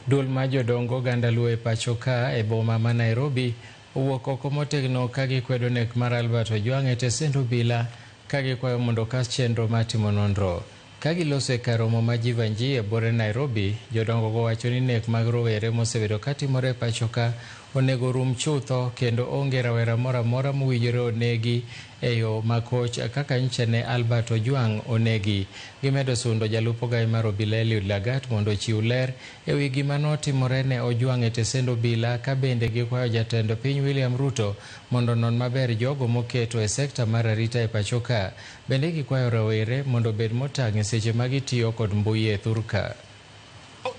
Duol mar jodongo oganda Luo e pacho ka e boma ma Nairobi owuok oko motegno ka gikwedo nek mar Albert Ojwang' e tesend obila ka gikwayo mondo okas chenro mar timo nonro. Ka giloso e kar romo ma Jeevanjee e buore Nairobi, jodongo go wacho ni nek mag rowere mosebedo katimore e pacho ka onego rum chutho kendo onge rawera moro amora mowinjore onegi e yo makoch kaka nyicha ne Albert Ojwang' onegi. Gimedo sundo jalup ogai mar obila Eliud Lagat mondo ochiw ler e wi gima notimore ne Ojwang' e tesend obila ka bende gikwayo jatend piny William Ruto mondo onon maber jogo moketo e sekta mar arita e pacho ka. Bende gikwayo rowere mondo obed motang' e seche ma gitiyo kod mbui e thurka.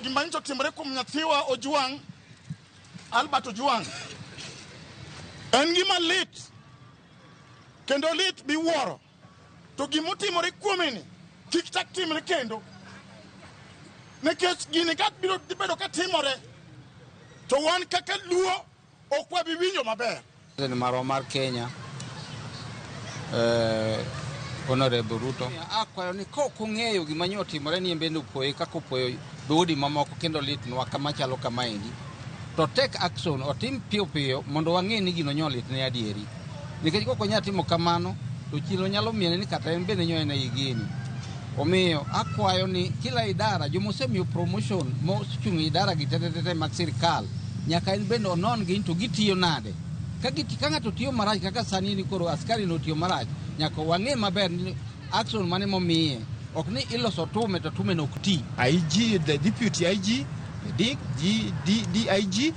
Gima nyicha otimore kuom nyathiwa Ojwang', Albert Ojwang', en gima lit kendo lit miwuoro. To gimotimore kuome ni kik chak timre kendo. Nikech gini ka biro bedo ka timore, to wan kaka Luo ok wabi winjo maber. President marwa mar Kenya Honorable Ruto akwayo ni ka ok ong'eyo gima nyo otimore ni en bende opoye kaka opoyo dhoudi mamoko kendo litnwa kama chalo kamaendi to take action otim piyo piyo mondo wang'e ni gino nyo litne adieri nikech kok onyal timo kamano to chilo nyalo miene ni kata en bende nyo en ei gini. Omiyo akwayo ni kila idara joma osemiyo promotion mochung' e idara gi tete mag sirikal nyaka en bende onon gi to gitiyo nade. Ka ng'ato tiyo marach kaka sani ni koro askari no otiyo marach nyaka wang'e maber ni action mane momiye ok ni iloso tume to tume no ok ti. IG, the deputy IG, the D, G, D, DIG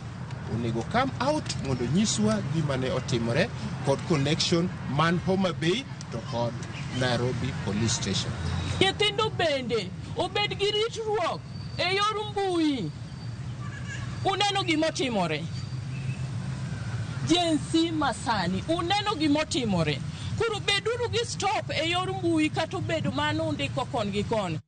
onego come out mondo nyiswa gima ne otimore kod connection man Homa Bay to kod Nairobi Police Station. Nyithindo bende obed gi ritruok e yor mbui. Uneno gimotimore. Gen Z masani, uneno gimotimore. Koro beduru gi stop e yor mbui kata obedo mano undiko kon gi koni.